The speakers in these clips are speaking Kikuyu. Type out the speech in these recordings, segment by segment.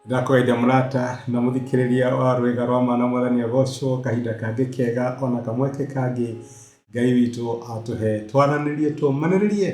Ndakũgeithia mũrata na mũthikĩrĩria wa rwĩga rwa ma na mwathani agocwo kahinda kangĩ kega ona kamweke kangĩ Ngai witũ atũhe twaranĩrie tũmanĩrĩrie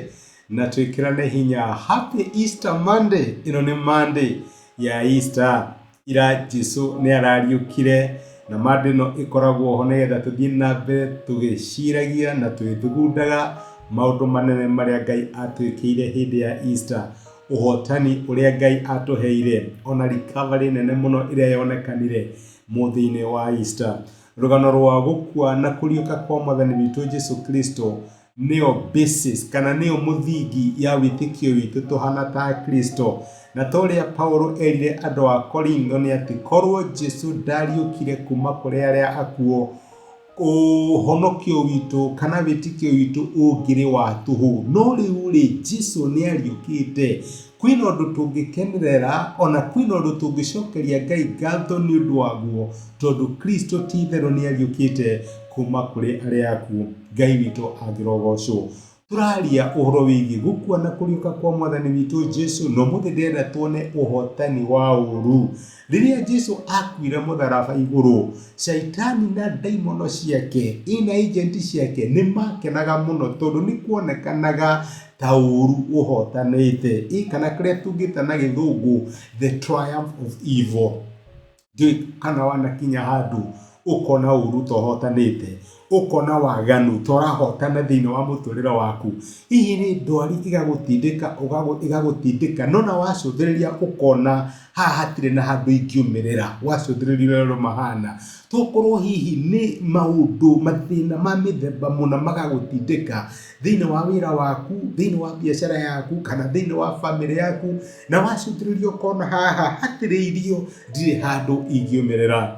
na twĩkĩrane hinya. Happy Easter Monday! Ĩno nĩ Monday ya Easter. Ira Jesu nĩ arariũkire na Monday ĩno ĩkoragwo ho nĩgetha tũthiĩ na mbere tũgĩciragia na tũgĩthugundaga maũndũ manene marĩa Ngai atwĩkĩire hĩndĩ ya Easter. Ũhotani ũrĩa Ngai atũheire, ona recovery nene mũno ĩrĩa yonekanire mũthĩ-inĩ wa Easter. Rũgano rwa gũkua na kũriũka kwa Mwathani witũ Jesu Kristo nĩyo basis kana nĩyo mũthingi ya wĩtĩkio witũ tũhana ta Akristo. Na ta ũrĩa Paulo erire andũ a Korintho nĩ atĩ korwo Jesu ndariũkire kuma kũrĩ arĩa akuũ, ũhonokio witũ kana wĩtĩkio witũ ũngĩrĩ wa tũhũ. No rĩu-rĩ, Jesu nĩ ariũkĩte. Kwĩna ũndũ tũngĩkenerera ona kwĩna ũndũ tũngĩcokeria Ngai ngatho nĩ ũndũ waguo, tondũ Kristo ti itherũ nĩ ariũkĩte kuma kũrĩ arĩa akuũ. Ngai witũ angĩrogocwo. Tũraria ũhoro wĩgiĩ gũkua na kũriũka kwa Mwathani witũ Jesu, na ũmũthĩ ndĩrenda tuone ũhotani wa ũũru. Rĩrĩa Jesu akuire mũtharaba igũrũ, Shaitani na ndaimono ciake, ĩ na agent ciake, nĩ makenaga mũno tondũ nĩ kuonekanaga ta ũũru ũhotanĩte, ĩ kana kĩrĩa tũngĩta na gĩthũngũ the triumph of evil. Ndiũĩ kana wanakinya handũ ũkona ũru ta ũhotanĩte, ũkona waganu ta ũrahotana thĩinĩ wa mũtũrĩre waku. Hihi nĩ ndwari ĩgagũtindĩka ĩgagũtindĩka no na wacũthĩrĩria ũkona haha hatirĩ na handũ ingiumĩrĩra, wacũthĩrĩria ũrĩa andũ mahana. Tokorwo hihi nĩ maũndũ mathĩna ma mĩthemba mũna magagũtindĩka thĩinĩ wa wĩra waku, thĩinĩ wa biacara yaku, kana thĩinĩ wa bamĩrĩ yaku, na wacũthĩrĩria ũkona haha hatirĩ irio, ndirĩ handũ ingiumĩrĩra.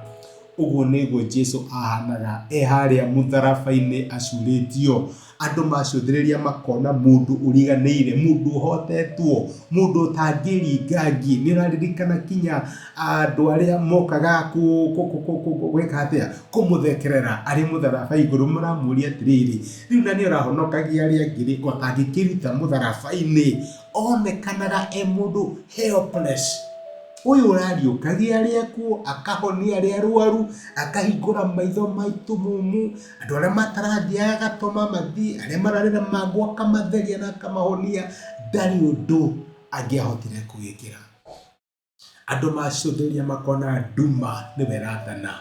Ũguo nĩguo Jesu ahanaga e harĩa mũtharaba-inĩ acurĩtio. Andũ macũthĩrĩria makona mũndũ ũriganĩire, mũndũ ũhotetwo, mũndũ ũtangĩringa ngi. Nĩ ũraririkana kinya andũ arĩa mokaga gwĩka atĩa? Kũmũthekerera arĩ mũtharaba igũrũ, maramũria atĩrĩrĩ, rĩu na nĩ ũrahonokagia arĩa angĩ rĩ, ũtangĩkĩruta mũtharaba-inĩ? Onekanaga e mũndũ helpless. Ũyũ ũrariũkagia arĩa akuũ, akahonia arĩa arwaru, akahingũra maitho ma itumumu, andũ arĩa matarathiaga agatũma mathiĩ, arĩa mararĩ na mangũ akamatheria na akamahonia, ndarĩ ũndũ angĩahotire kwĩĩkĩra. Andũ macũthĩrĩria makona nduma nĩwe ĩrathana,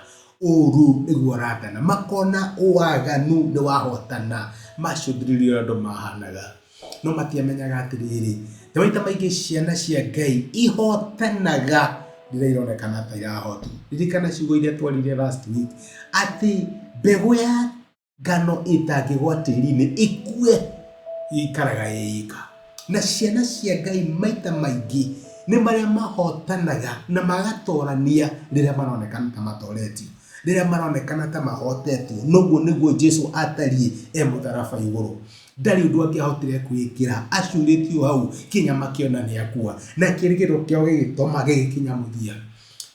ũru nĩguo ũrathana, makona waganu nĩ wahotana, macũthĩrĩria ũrĩa andũ mahanaga. No matiamenyaga atĩrĩrĩ, nĩ maita maingĩ ciana cia Ngai ihotanaga rĩrĩa ironekana ta irahotwo. Ririkana ciugo iria twaririe last week, atĩ mbegũ ya ngano ĩtangĩgwa tĩri-inĩ ĩkue ĩikaraga ĩika. Na ciana cia Ngai maita maingĩ nĩ marĩa mahotanaga na magatorania rĩrĩa maronekana ta matoretio, rĩrĩa maronekana ta mahotetwo. Noguo nĩguo Jesu atariĩ e mũtharaba igũrũ. Ndarĩ ũndũ angĩahotire kwĩĩkĩra, acurĩtio hau kinya makĩona nĩ akua, na kĩrĩgĩrĩro kĩao gĩgĩtoma gĩgĩkinya mũthia.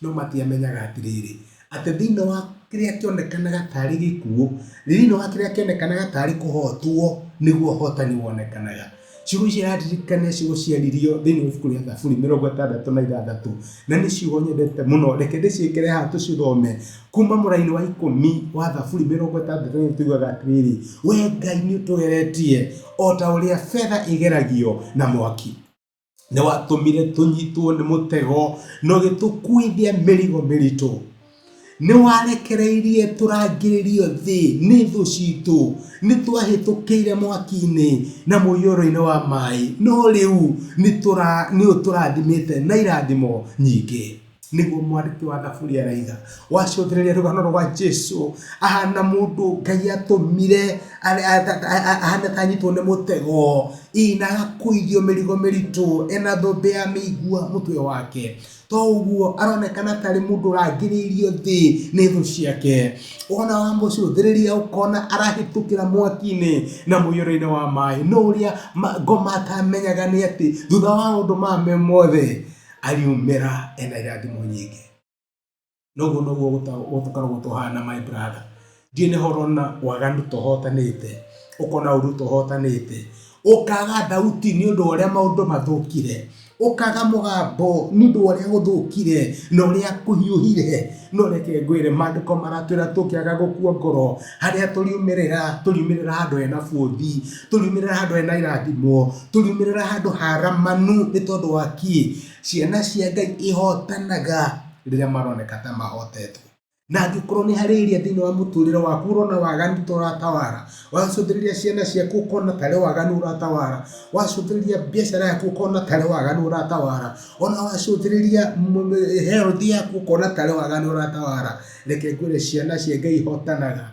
No matiamenyaga atĩrĩrĩ, atĩ thĩinĩ wa kĩrĩa kĩonekanaga tarĩ gĩkuũ, thĩinĩ wa kĩrĩa kĩonekanaga tarĩ kũhotwo, nĩguo ũhotani wonekanaga. Ciugo ici irandirikania ciugo ciaririo thĩinĩ wa ibuku rĩa Thaburi 66, na nĩ ciugo nyendete mũno. Reke ndĩciĩkĩre haha tũcithome. Kuma mũraini wa 10 wa Thaburi 60 tugaga atĩrĩrĩ, we Ngai nĩ ũtũgeretie o ta ũrĩa betha ĩgeragio na mwaki. Nĩ watũmire tũnyitwo nĩ mũtego na ũgĩtũkuithia mĩrigo mĩritũ. Nĩ warekereirie tũrangĩrĩrio thĩ nĩ thũ citũ. Nĩ twahĩtũkĩire mwaki-inĩ na mũiyũro-inĩ wa maĩ, no rĩu nĩ ũtũrathimĩte na irathimo nyingĩ. Nĩguo mwandĩki wa Thaburi araiga. Wacũthĩrĩria rũgano rwa Jesu, ahana mũndũ Ngai atũmire ahana ta anyitwo nĩ mũtego, ĩ na agakuithio mĩrigo mĩritũ, ena thũmbĩ ya mĩigua mũtwe wake. To ũguo aronekana tarĩ mũndũ ũrangĩrĩirio thĩ nĩ thũ ciake. Wona wamũcũthĩrĩria ũkona arahĩtũkĩra mwaki-inĩ na mũiyũro-inĩ wa maĩ. No ũrĩa ngoma atamenyaga nĩ atĩ thutha wa maũndũ maya me mothe, ariumĩra ena irathimo nyingĩ. Noguo noguo gũkoragwo tũhana my brother. Ndiũĩ nĩho ũrona waganu tũhotanĩte, ũkona ũru tũhotanĩte, ũkaga thauti nĩ ũndũ wa ũrĩa maũndũ mathũkire, Ũkaga mũgambo nĩ ũndũ wa ũrĩa gũthũkire na ũrĩa kũhiũhire. No reke ngwĩre, maandĩko maratwĩra tũngĩaga gũkua ngoro, harĩa tũriumĩrĩra, tũriumĩrĩra handũ hena bũthi, tũriumĩrĩra handũ hena irathimo, tũriumĩrĩra handũ haramanu nĩ tondũ wa kĩ? Ciana cia Ngai ihotanaga rĩrĩa maroneka ta mahotetwo. Na angĩkorwo nĩ harĩ area thĩinĩ wa mũtũrĩre waku ũrona waganu ta ũratawara, wacũthĩrĩria ciana ciaku ũkona tarĩ waganu ũratawara, wacũthĩrĩria biacara yaku ũkona tarĩ waganu ũratawara, ona wacũthĩrĩria health yaku ũkona tarĩ waganu ũratawara, reke ngwĩre ciana cia Ngai ihotanaga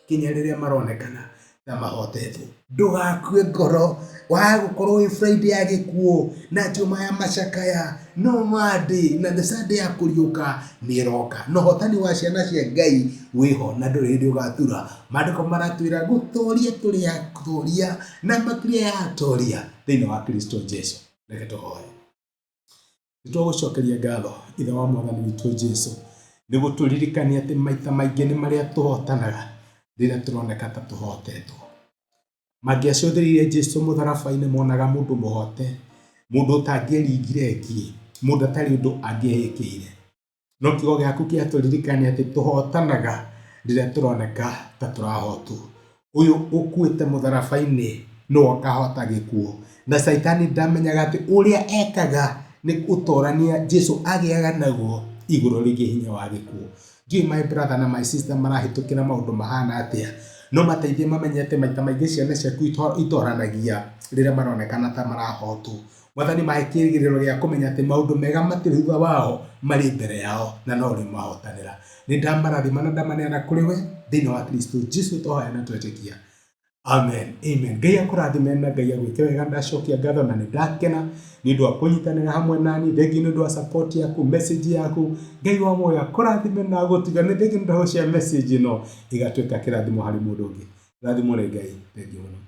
nginya rĩrĩa maronekana ta mahotetwo. Ndũgakue ngoro, waga gũkorwo wĩ Friday ya gĩkuũ na Juma ya macakaya, no Monday na nĩ Sunday ya kũriũka nĩ ĩroka. Na ũhotani wa ciana cia Ngai wĩho na ndũrĩ hĩndĩ ũgatura. Maandĩko maratwĩra gũtoria tũrĩ atoria na makĩria ya atoria thĩinĩ wa Kristo Jesu. Reke tũhoe. Nĩ twagũcokeria ngatho Ithe wa Mwathani witũ Jesu nĩ gũtũririkania atĩ maita maingĩ nĩ marĩa tũhotanaga rĩrĩa tũroneka ta tũhotetwo. Mangĩacũthĩrĩirie Jesu mũtharaba-inĩ monaga mũndũ mũhote, mũndũ ũtangĩeringire ngi, mũndũ atarĩ ũndũ angĩeĩkĩire. No kiugo gĩaku kĩatũririkania atĩ tũhotanaga rĩrĩa tũroneka ta tũrahotwo. Ũyũ ũkuĩte mũtharaba-inĩ nĩwe ũkahota gĩkuũ. Na Caitani ndamenyaga atĩ ũrĩa ekaga nĩ ũtorania Jesu agĩaga naguo igũrũ rĩgiĩ hinya wa gĩkuũ. Ndiũĩ my brother na my sister marahĩtũkĩra maũndũ mahana atĩa, no mateithie mamenye atĩ maita maingĩ ciana ciaku itoranagia rĩrĩa maronekana ta marahotwo. Mwathani mahe kĩrĩgĩrĩro gĩa kũmenya atĩ maũndũ mega matirĩ thutha wao, marĩ mbere yao, na no ũrĩmahotanĩra. Nĩ ndamarathima na ndamaneana kũrĩ we, thĩinĩ wa Kristo Jesu twahoya na twetĩkia. Amen. Amen. Ngai akũrathime na Ngai agwĩke wega. Ndacokia ngatho na nĩ ndakena nĩ ũndũ wa kũnyitanĩra hamwe nani. Thengiũ nĩ ũndũ wa support yaku, message yaku. Ngai wa muoyo akũrathime na agũtigane. Thengiũ nĩ ũndũ wa gũshare message ĩno ĩgatuĩka kĩrathimo harĩ mũndũ ũngĩ. Rathimwo nĩ Ngai. Thengiũ mũno.